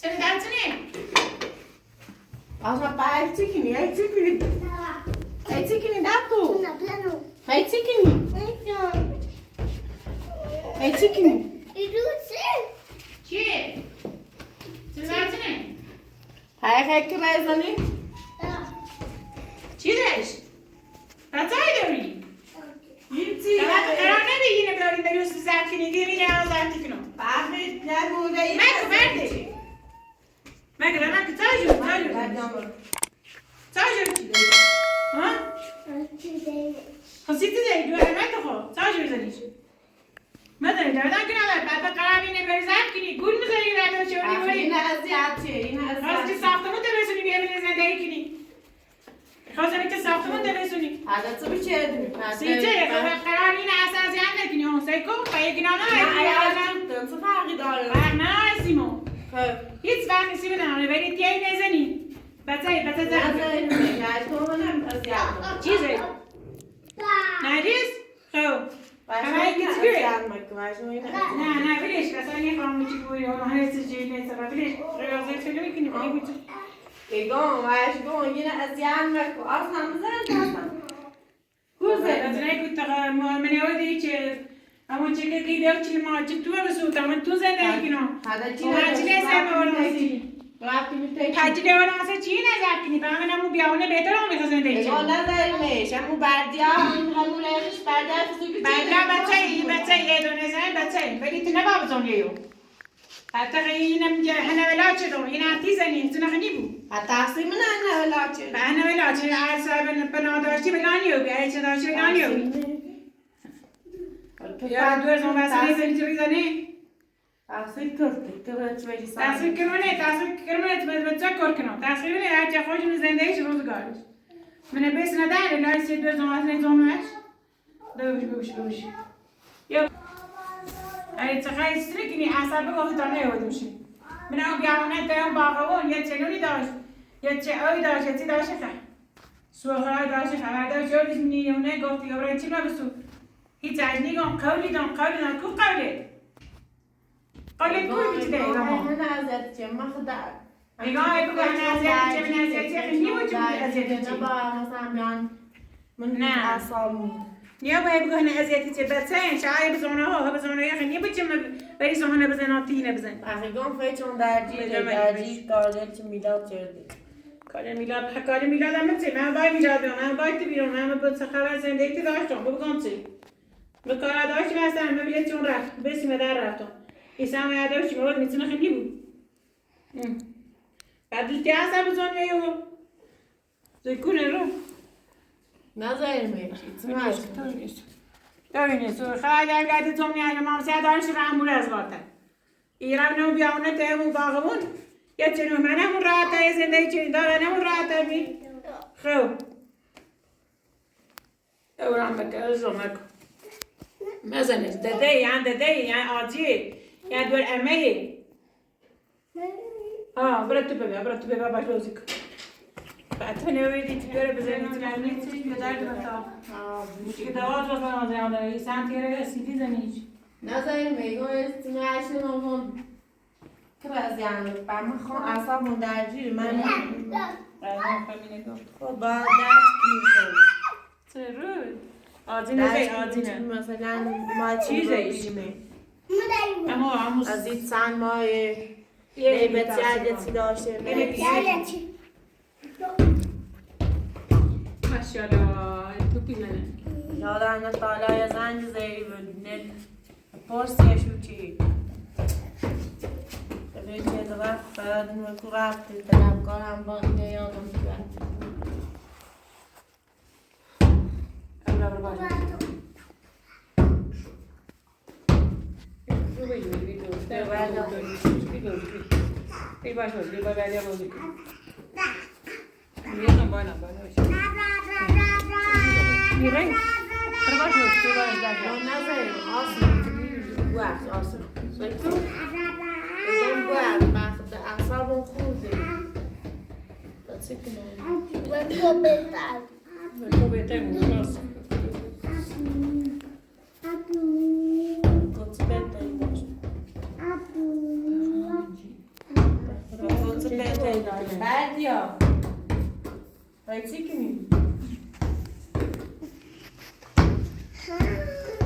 Seni Asma payçikini, ayçikini. Ayçikini datu. Ayçikini. Ayçikini. چیه؟ چه Hay hay کرایزانی. چی داشت؟ رتای داری؟ هیچی. قرار نمیگیره بریم بری اصول زرد کنی دیگه میره زرد کنم آخه نگوده ای. مکو مرده مکو مکو تاجر تاجر تاجر چی داری؟ ها؟ خسیت داری دو مکو خو تاجر زنیش مثلا دردان کنه بعد قرار اینه بری زرد کنی گول می‌زنی بعد چه آخه بری اینا اذیته، اینا خواست که اذیته. ساختمون برسونی بیا بری زندگی کنی خواستم که ساختمون برسونی هذا تو بچه سیته قرار اینه اصلا زیاد نکنی اون سیکو فیگنا نه نه چه فرقی داره؟ فرق نه سیمو خب. هیچ فرق نیست بدم ولی تیایی نزنی بچه بچه نزنی، زن نه، تو منم اذیت. چیزه نریز خب نه نه ولش اصلا این خاموشی بوی اون هر چیزی نیست ولش ریاضی خیلی میکنی ولی بود ایگان واشگون یه اذیت مکو اصلا مزن اصلا کوزه از نه کوت من اودی چه همون چه که دیو چی ما چه تو بسو تا من تو زندگی کنم هذا چی چی نه ورانسی رفتی میتکی تجربه ورانسی چی نظر کنی به من همون بیاونه بهتر هم میخواه زندگی ایگان نذاریمش همون بردیا همون ریخش بردیا فسوکی بچه بچه بچه یه دونه زن بچه ولی تو نبا بزن یو حتی اینم هنا ولا چه دو اینا تیزنی تو نخنی بو حتی من انا ولا چه انا ولا چه عصب بنا داشتی بلانیو بیا چه داشتی بلانیو یا دو زن واسه زنی چه زنی تحصیل کرد تو چه بری تحصیل کرمونه تحصیل کرمونه بچه کار کنم تحصیل نه هر چه خوش زندگیش روزگارش من بس نداره لا سه دو زن واسه زنش دوش دوش دوش یا ای تخیل سرکنی عصب گفت تا نه دوشی من او بیاونه تا باغبون یا چلونی داشت یا چه اوی داشت یا چی داشت خه سوخرای داشت خبر داشت جوریش نیونه گفتی گفت چی نبسو هیچ عجنی گم قولی دم قولی دم کو قولی قولی کو بیت ده من اذیت چه من خدا نگاه بگو انا اذیت چه من اذیت چه خیلی بود چه اذیت چه با مثلا بیان من نه. اعصابم نیا باید بگو انا اذیت چه بچه شاید بزونه ها بزونه یا خیلی بود چه بری زونه بزن آتینه بزن اخیگان فیچون درجی بجا درجی کارل چه میلاد چرده کار میلاد کار میلاد هم چه من باید میلاد بیام من باید بیام من با چه خبر زندگی داشتم بگم چی به کار داشتم اصلا من بلیت چون رفت بسیم در رفتم ایسا هم داشتیم اول میتونه خیلی بود بعد تی اصلا بزن یو زیکونه رو نذاریمش ببینید تو خیلی اولاد تو میاد ما سه دارش رو امور از وارتن ایران نو بیاونه ته مو باغبون یا چنو منم راحت زندگی چنین داره نمون راحت می خب اورام بك ازمك مثلا ددي يعني ددي يعني آجي يعني دور أمي اه برا تبي برا تبي بابا لوزك بعتني ويدي تبي بزين تنعني تيجي بدار بتا مش كده واجب انا زي انا سانتي رجع سيدي زنيج نذاریم ایگان استماعش نمون کراز یعنی با من خواه اعصابم درجی من خب با درج کنیم ترود آجینه زي آجینه مثلا ما چیزش. اما امو از این چند ماه لیبت عادتی داشته ماشاءالله تو پیزنه یادم تعالی یا زنج زیری بود نه پرسیه شو چی ببین چه وقت بعد نکو رفت طلبکارم با اینه یادم کرد ابرا برا نذاریم آسم وقت آسم سکو ازم باید وقت اعصابم خورده چه کنم کتی بهترین باشه. بردیا باید چی کنی؟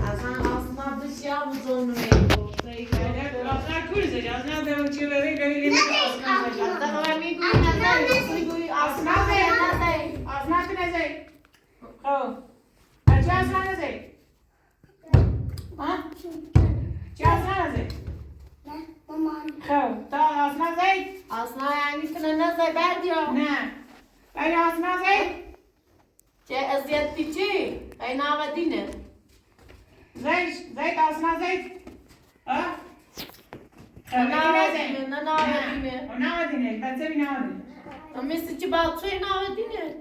اصلا آسما بشیا بزنم آسما یعنی تو نزای بردیا نه ولی آسما زید چه اذیت چی؟ ای ناودینه زید زید آسما زید ها نه نه ناودینه ناودینه بچه بی ناودینه مثل چی باید ناودینه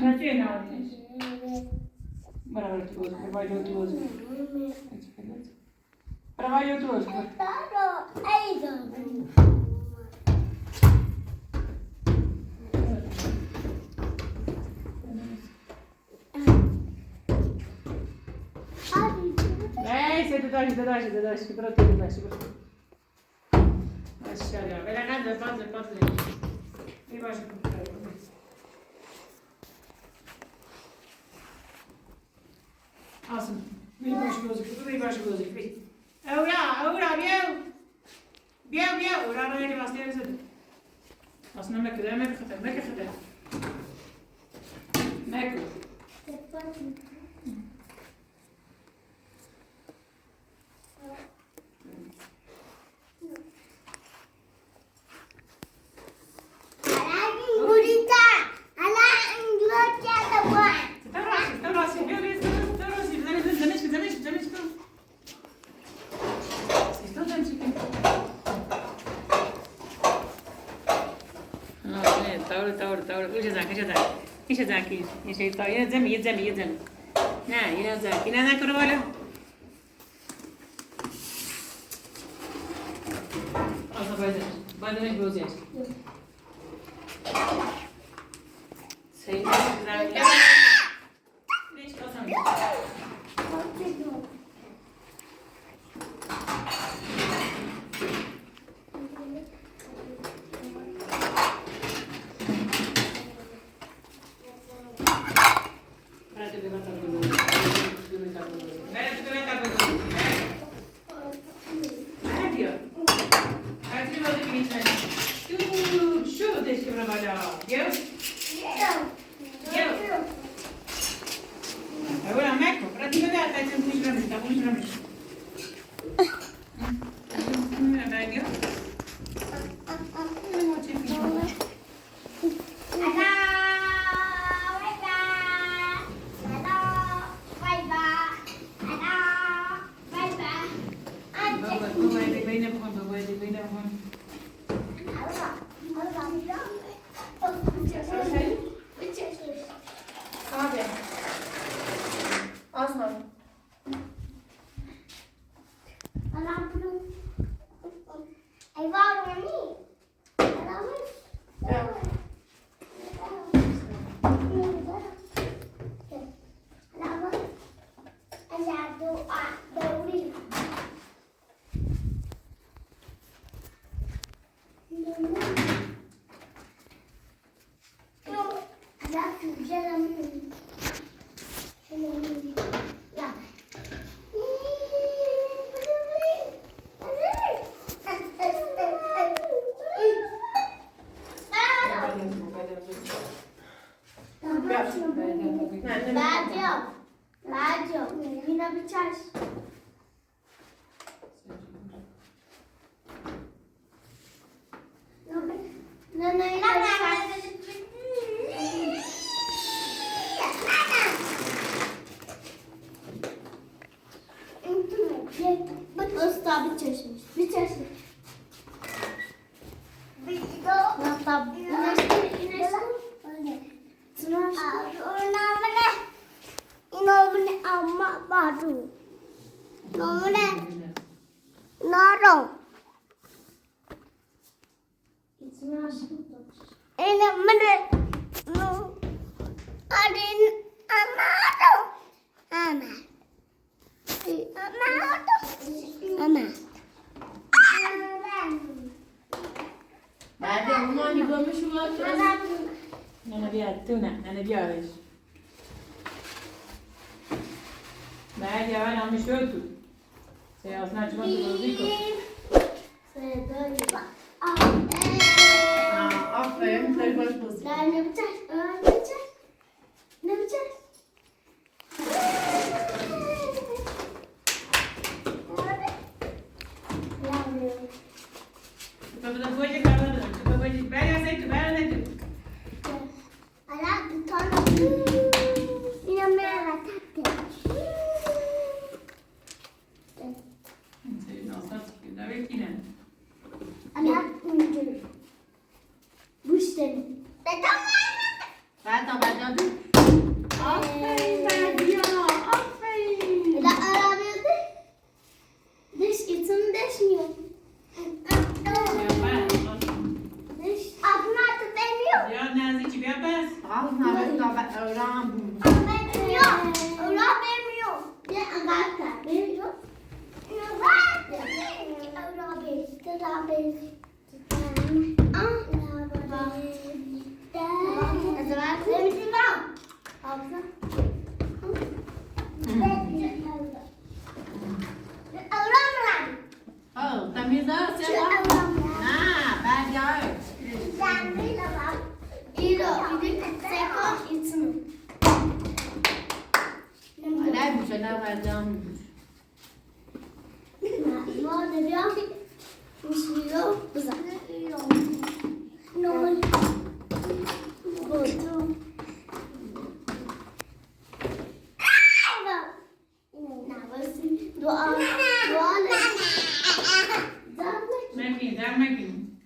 بچه ناودینه برای تو باز برای تو باز برای تو باز Neyse dadaş dadaş dadaş bırak dadaş bırak. Maşallah. Böyle kadar fazla fazla. Bir başka Asım. Bir baş gözük, bir baş gözük. Bir. Ora, ora, bieu. Bieu, bieu. Ora, ora, ele bastı yazdı. Aslında mekde, mekde, mekde. Mekde. نه بیا تو نه نه بیارش. بعد یا من هم شو تو. سه چون تو بازی کن. آفرین خیلی باش بازی. تو بده بوجه کار بده. تو بوجه بعد از تو بعد از تو. اصلا نه اینه. بعد تا بعد دو. آفرین بردیا آفرین. یا نزدیکی بیا پس. آه نه تا بعد اورام بود. آه تمیز است یا نه بردیا. نه میشه نه بردیا میشه. مکین در مکین.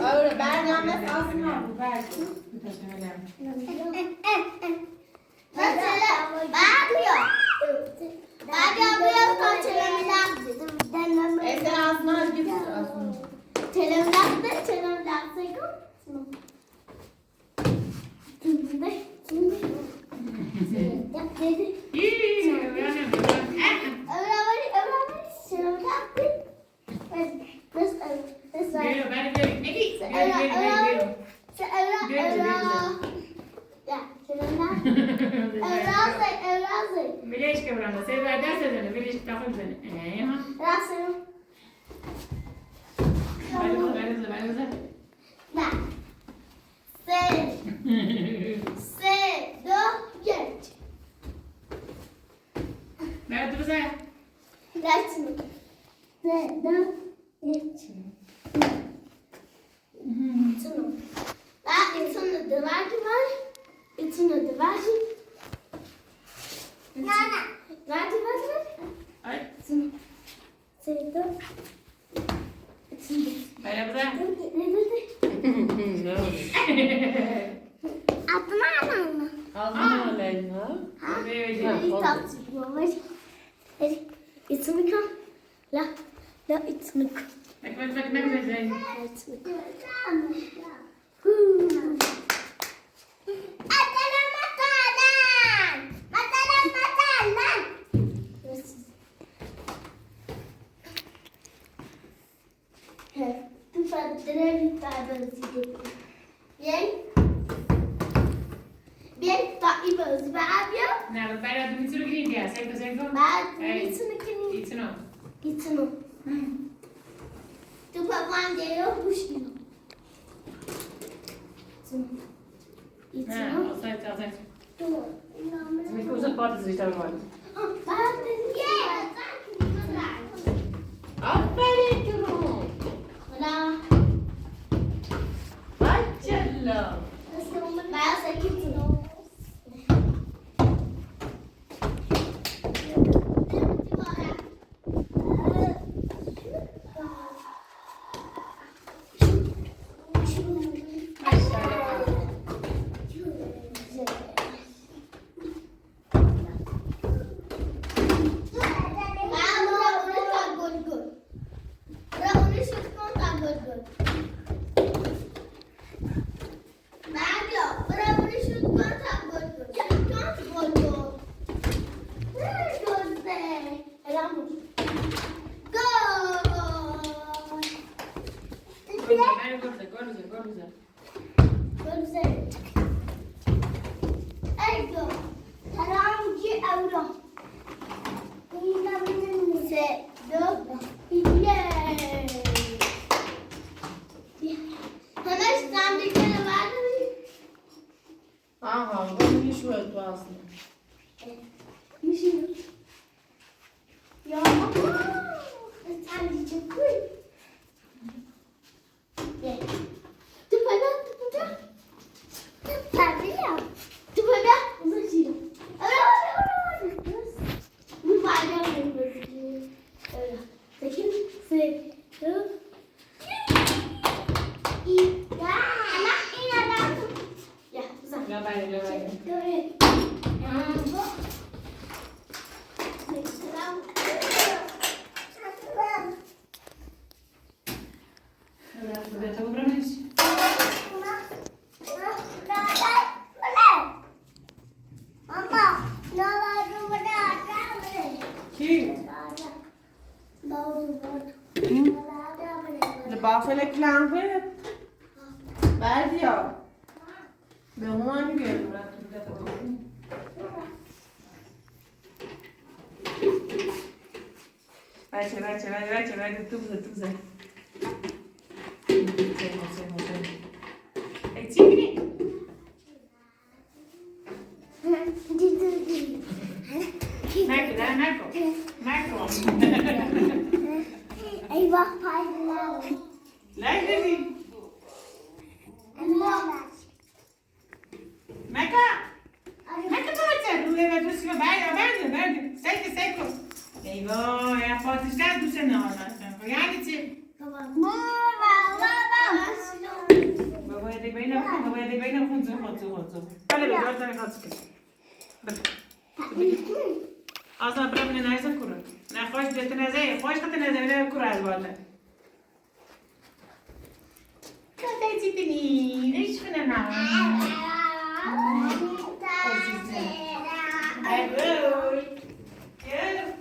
آره بردیا مثل آسمان بود بردیا. Esen ağzına git ağzına. İyi. Öğrenemem. Geliyor ben geliyorum. Neki. Geliyor geliyor geliyor. مليش كبرنا سيبا داسة زنا مليش تاخذ زنا ايوه بعد بعد بعد بعد بزن اي بعد بزن Ağzına Leyla. لك لك لك زين نعم بعد بنتسلو كريم يا سيكو سيكو يتنو نعم اصيت اصيت سميك وزن باتز ريتار Aferin kızım. لبافل کلانفت بعد به من بچه بچه بچه بچه تو بزن تو بزن ای چی کنی؟ نکن نه نکن نکن Eyvah paylar. لا مكا مكا توتر ولا دوست بعد بعد بعد سيكو سيكو ايوه يا فاطمه كان دوست نه يعني چی بابا يدي بينا بابا يدي بينا خون زو خون زو خون زو بله بله بله خاص اصلا برم من عايزه كره نه خوش بتنازع خوش تنازع نه كره از بالا كاتايتي ايش فينا باي يلا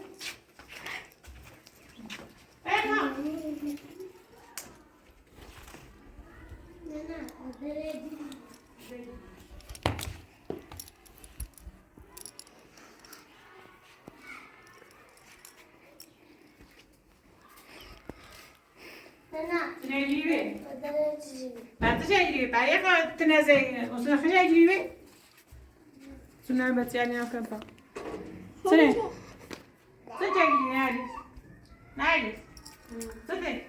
تنجيبي ما تجيبي بايخ تنازع وصلنا خجا يجيبي سنة بس يعني أكبر سنة سنة نارس نارس سنة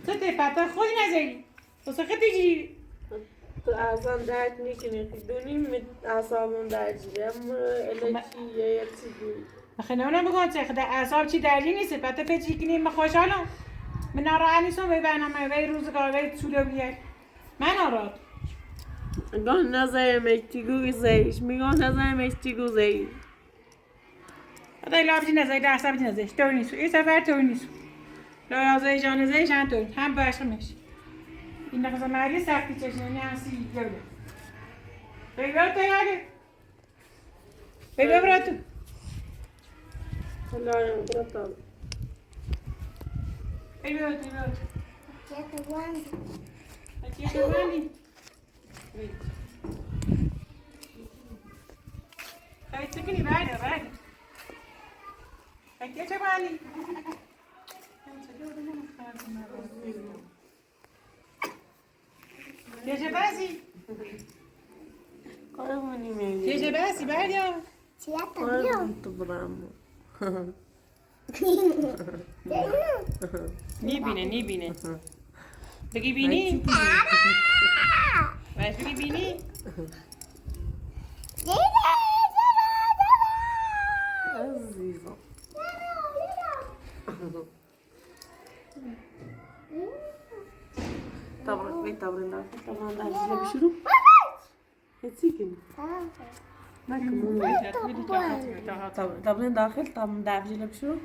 سنة فاتا خود نزعی وصلنا خد تجيبي تو اصلا درک میکنی دونیم اعصابم درگیره اما الکی یه چیزی خیلی اونم بگم چه خدا اعصاب چی دردی نیست پتا فکر کنیم من خوشحالم من ناراحت نیستم وی برنامه وی روزگار وی طول بیاد من ناراحت گاه نظرم چی گوزیش میگم نظرم چی گوزیش خدای لابجی نزای در سبجی نزای طور نیست این سفر طور نیست لا یازه جان نزای هم طور هم باشمش این نقص مری سختی چشنی هستی گوله بگو تیاره بگو براتو لا براتو بگو بگو Aqui é تكني بعد بعد Aqui é يا جبازي قربوني يا جبازي بعد يا قربون نيبينه نيبينه بگی بینی باش بگی بینی عزیزم طبعا وين طبعا طبعا ده بشرو هتسكن طبعا داخل طبعا ده بشرو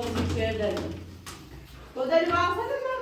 Çikolata içeride. Godalı alsana.